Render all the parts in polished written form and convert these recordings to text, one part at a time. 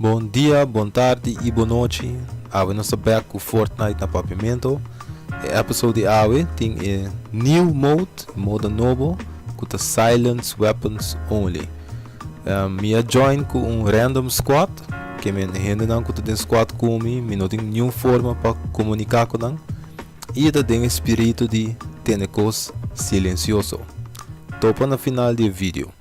Bon dia, bon tardi y bon nochi. Awe nos ta back cu Fortnite na Papiamento. E episode di awe tin e new mode, modo nobo, cu ta Silence Weapons Only. Mi a join cu un random squad, ke men hendenan cu ta den squad cu mi, mi no tin niun forma pa comunica cu nan. Y e ta den e spirito di tene cos silencioso. Topa na final di e video.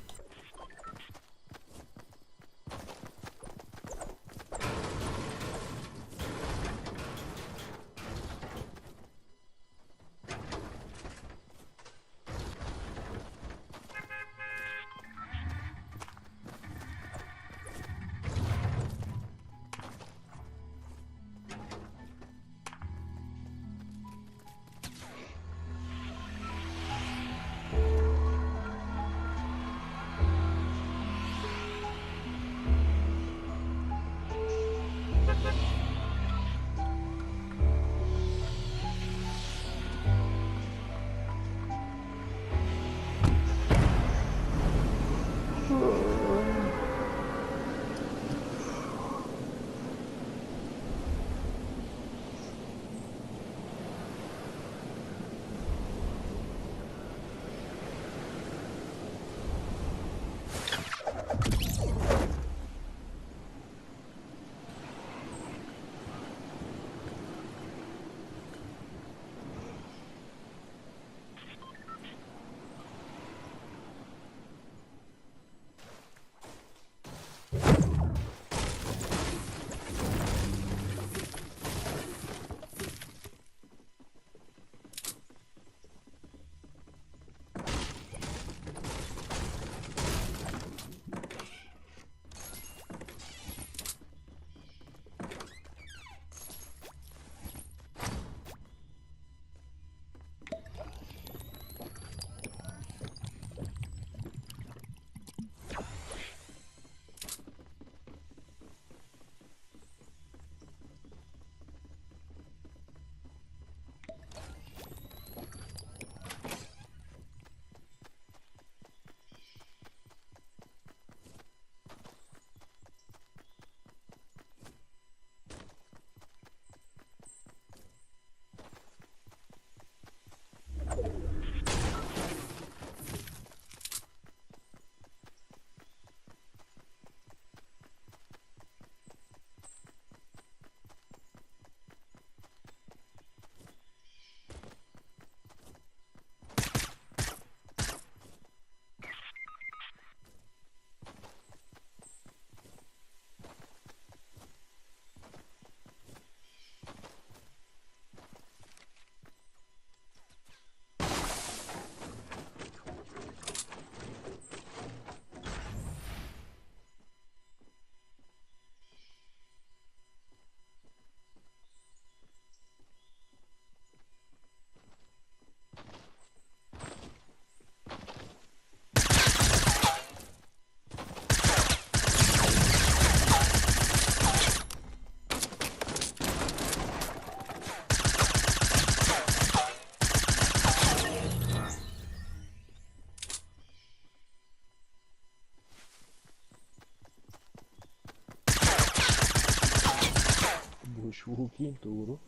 Bushwookie duro.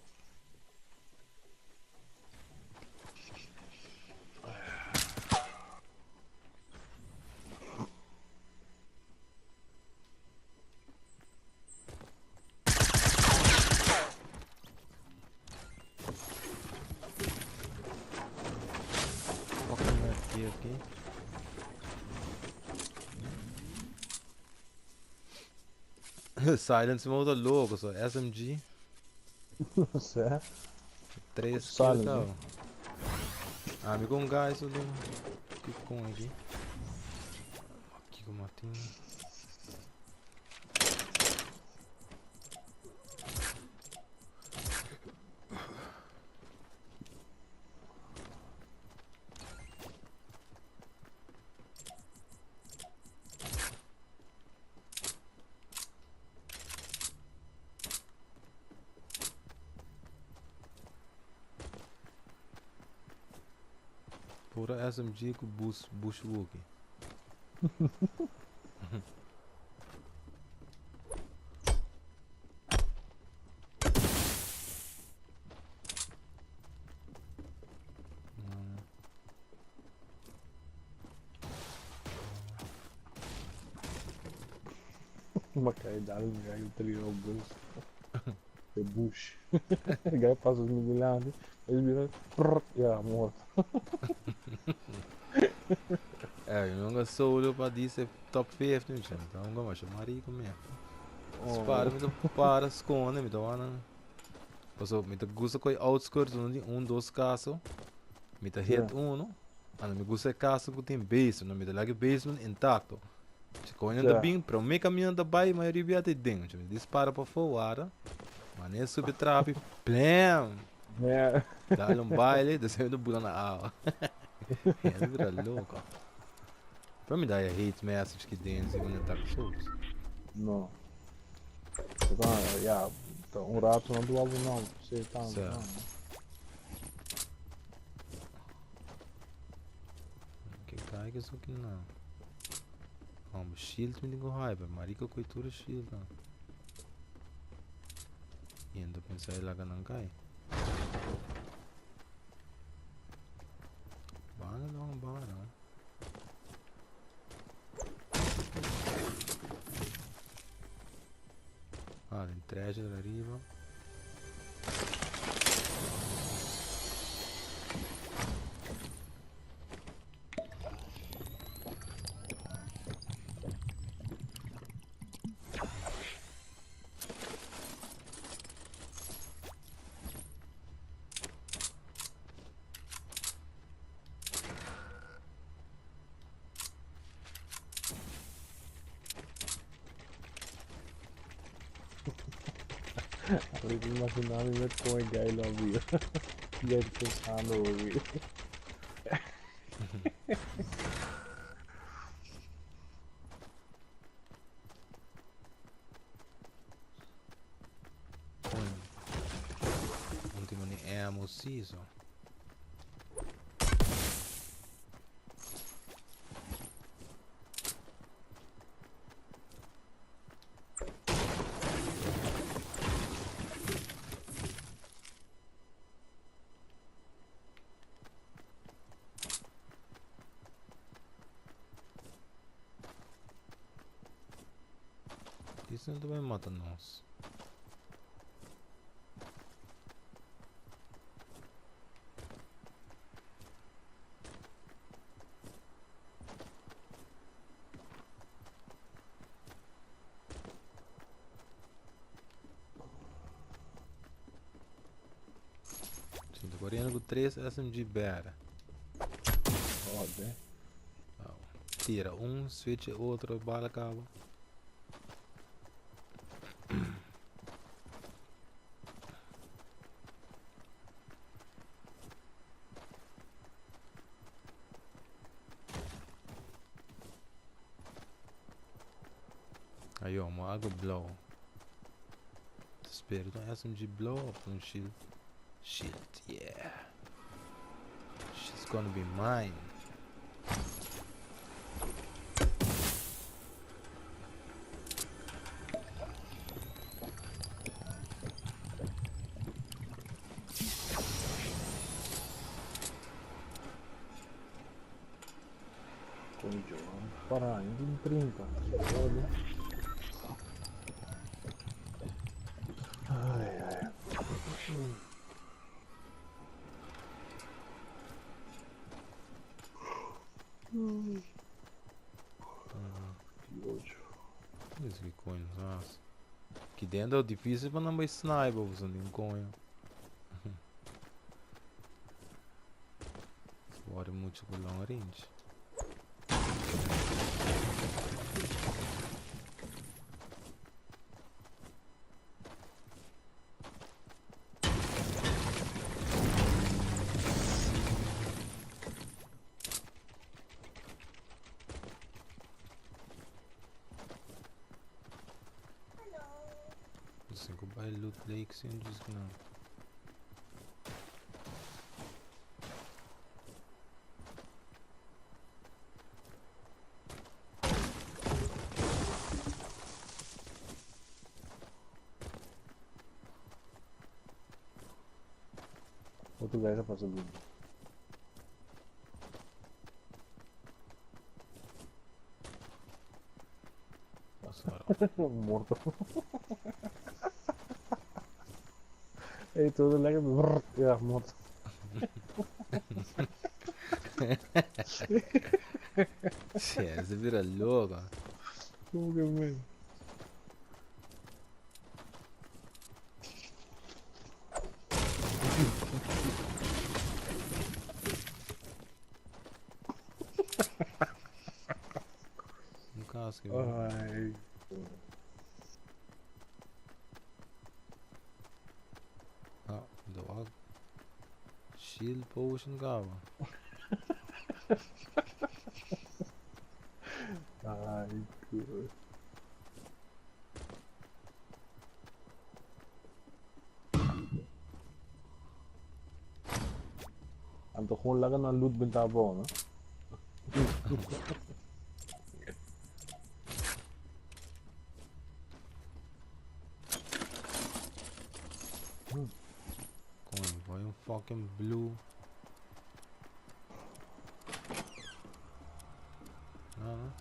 Aqui, aqui. Silence mode loco, so SMG. Sé. 3 Silence, kills. Ah, mi con guys, que com aqui. Aqui com matinho. Pura SMG ku bus bushwookie. Ma kai dal mi gai tira un bus. E bush. Gai pasa mi dilanti, e bira prr, ya morto. Eh, nunca solo pa dice top 50, mi chama. Então, goma, chama rico mesmo. Spara, mi ta para, sconde, mi ta wana. Paso, mi ta gusta coi outskirts, uno di un, dos caso. Mi ta hit uno. Ano, mi gusta e caso cu tin basement, mi ta laga e basement intacto. Si coño ta bin, prome camino ta bay, mayoria bia ta den. Mi dispara pafó, wara. Mane subi trapi, blam! Dale un baile, despues mi ta bula na awa. Hende bira loco. Pero mi da e hate message ki den si mi ta Souls. No. Ja, un rato no dual no, se tanto. Ke kai ke so ki na. Hombre, shield mi digo hyper, marica cultura shield na. Yendo pensar laga nan kai. Bana long bana. Ah, den treasure ariba. Allee, imagina mi met con e guy lobby. Guy pensando hoor. Coño. No tengo ni ammo, sí, so. Isso não também mata nós. Sim, tô correndo com 3 SMG Bera. Joder. Tira um, switch outro, bala acaba. Aí ó, uma água blow. Espero um SMG blow up um shield. Shield, yeah. She's gonna be mine. Coño, para ainda 30. Joder. Ai, ai. Que ódio. Isso que coño, nossa. Aqui dentro é difícil para não vai sniper, você não coño. Bora muito com long range. Cinco by loot lake sem não. Outro guy já passou do. Nossa, Morto. Ey, todo lekker. Brrr, ja, morto. Che, ese bira loco. Como que men? Un casco. Ay. Ah, dog. Shield potion caba. Ay, cool. Anto gewoon laga nan loot benta abou, no? Coño, voy un fucking blue. No, no.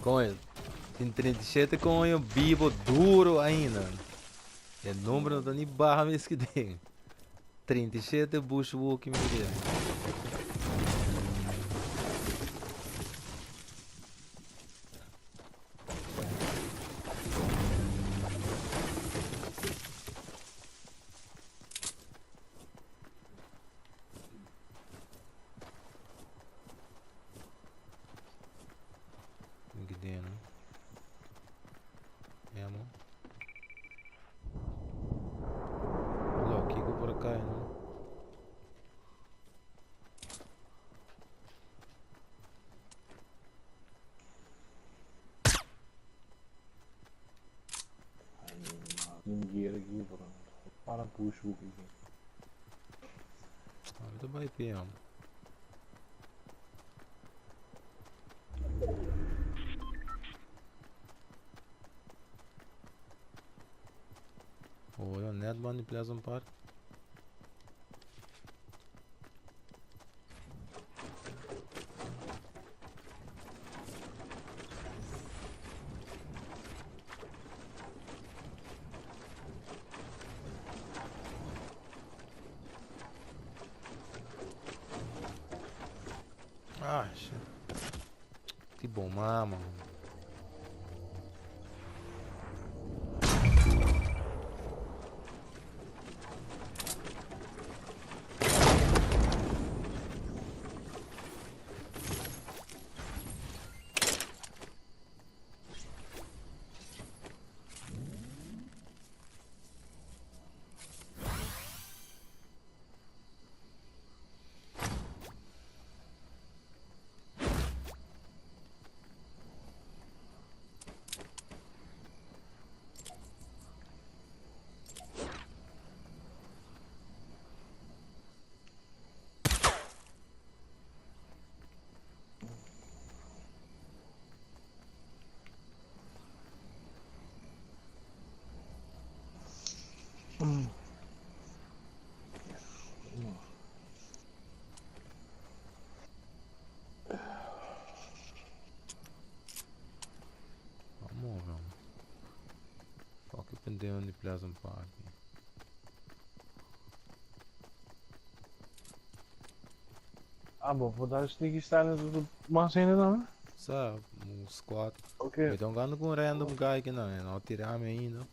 Coño, tin 37 coño bibo duro ainda. E number no ta ni baha mes ki den. 37 bushwalking mi den. Ki den, no? Ammo. Lo, kiko por acá, no? Tin gear aki, bro. Para push hook aki. Ah, mi ta bai PM. Oh, ja, net ban di Pleasant Park. Ah, shit. Ki bon mama. Vamos, man. Fuck pendejo di Pleasant Park. Ah, bo por dar sneaky style na mas hende tambe? Sa, un squad. Ok. Mi ta hungando cu un random guy ki nan, e no a tira mi ainda.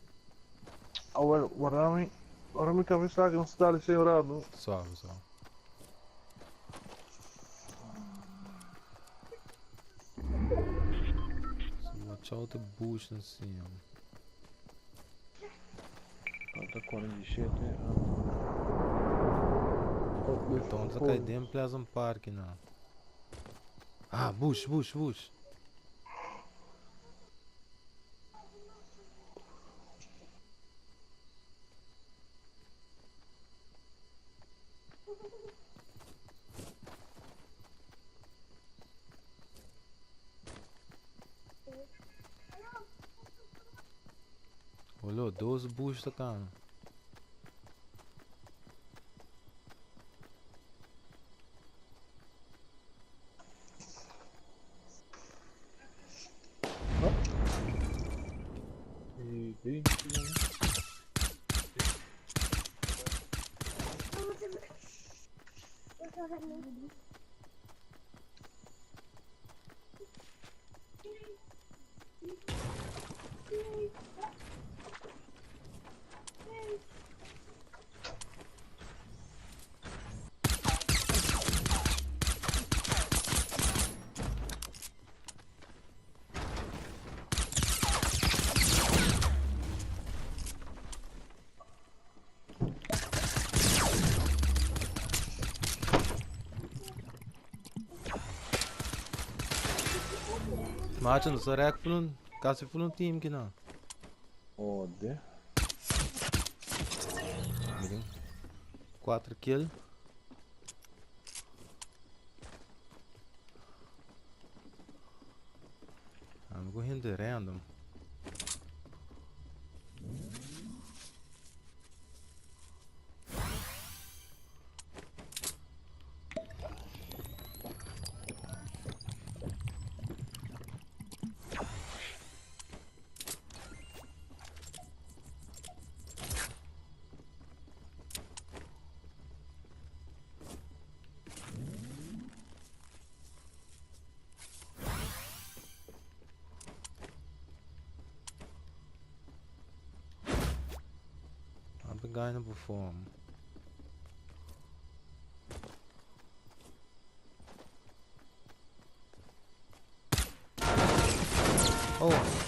Awel, warda mi, warda mi cabeza aki, nos ta dal esey un rato. Suave, suave. So watch out the bush nan siña. Falta 47. Então ta cai den Pleasant Park na. Ah, bush, bush, bush. Olo, dos bush ta cana. Macho, nos a rek full un, casi full un team kina. Ode. Miren. 4 kill. Ami ku hende random. I've been going to perform. Oh.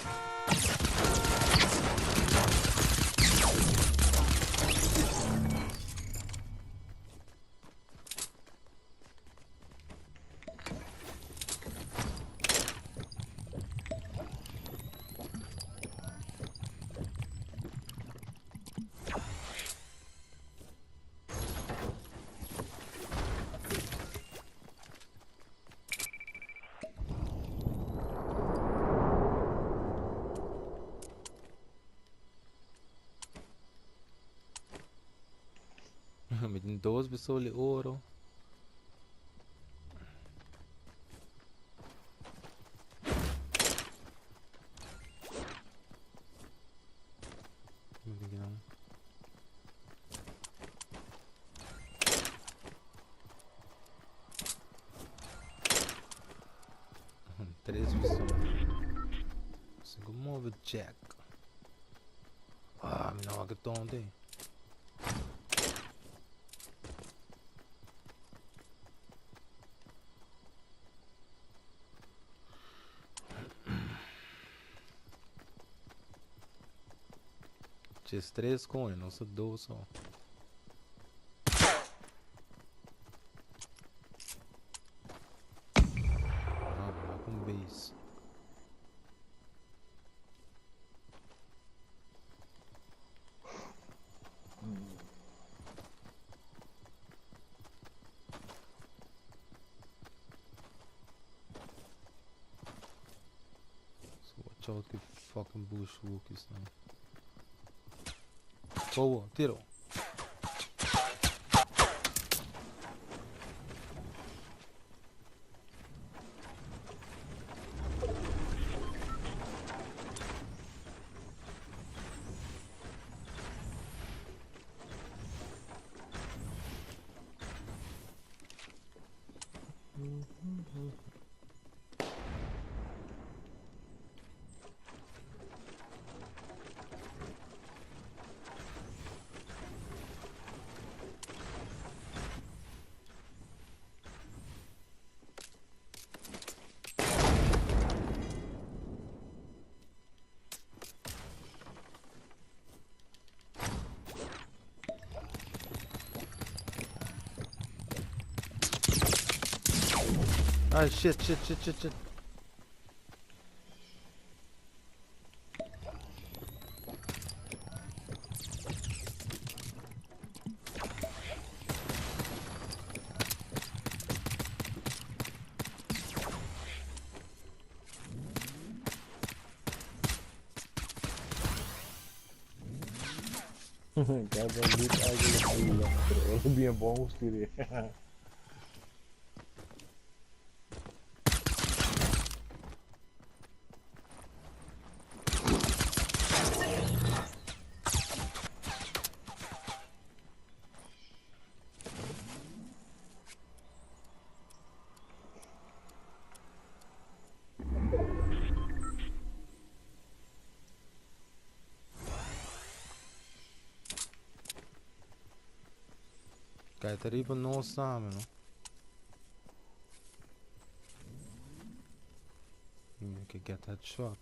Met een doos pistola oro. Vediamo. Tres pistola. Cinco move jack. Ah, mi no, che tonti. Just tres coin, no sa dos so. Ah, com base. So watch out the fucking bush walkies now. Boa, tiro. Ah, shit, shit, shit, shit, shit. Cada loot algo lo pila, pero ora bien bon tiré. Kai ta riba nos tambe, no? You can get that shot.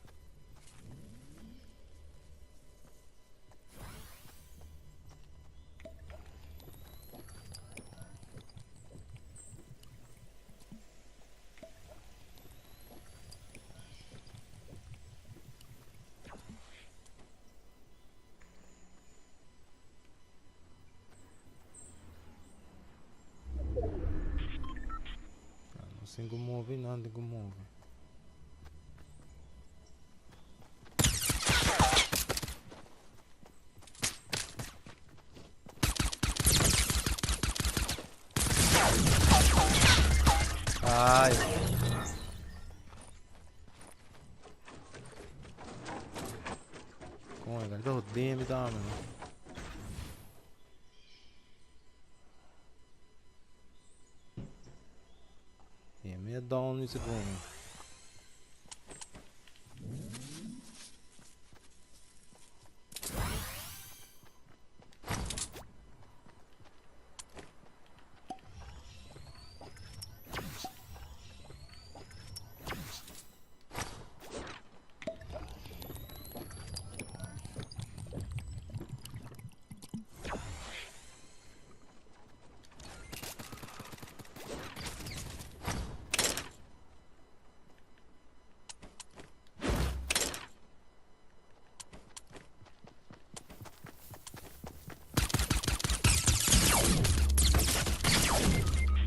Nos tin ku move, nan tin ku move. Ai. Kon e ta hodé mi tambe no. E mi a down mi segundo.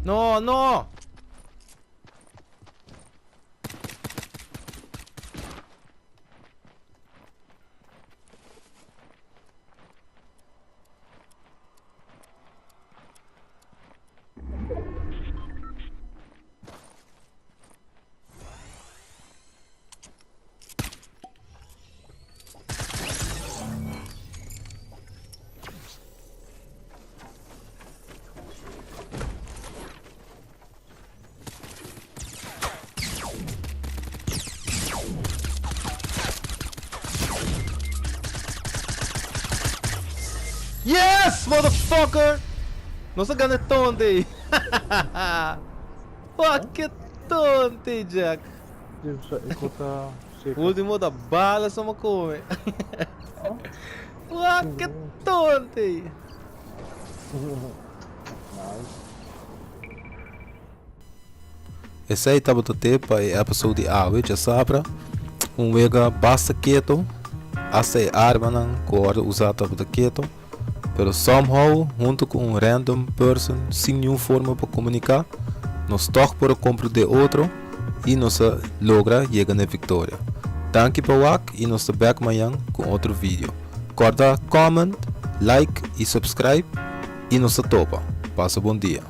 No, no! Yes, motherfucker! Nos a gana tonte. Fuck it, tonte, Jack. Ultimo ta bala soma come. Fuck it, tonte. Esei tabata te pa e episode di awe djasabra. Un wega basta keto, hasta e armanan ku a wòrdu usá tabata keto, pero somehow huntu ku un random person sin niun forma pa komuniká, nos tòg por a komprendé otro i nos a logra yega na e viktoria. Danki pa wak i nos ta bèk mañan ku un otro video. Kòrda comment, like i subscribe i nos ta topa. Pasa bon dia.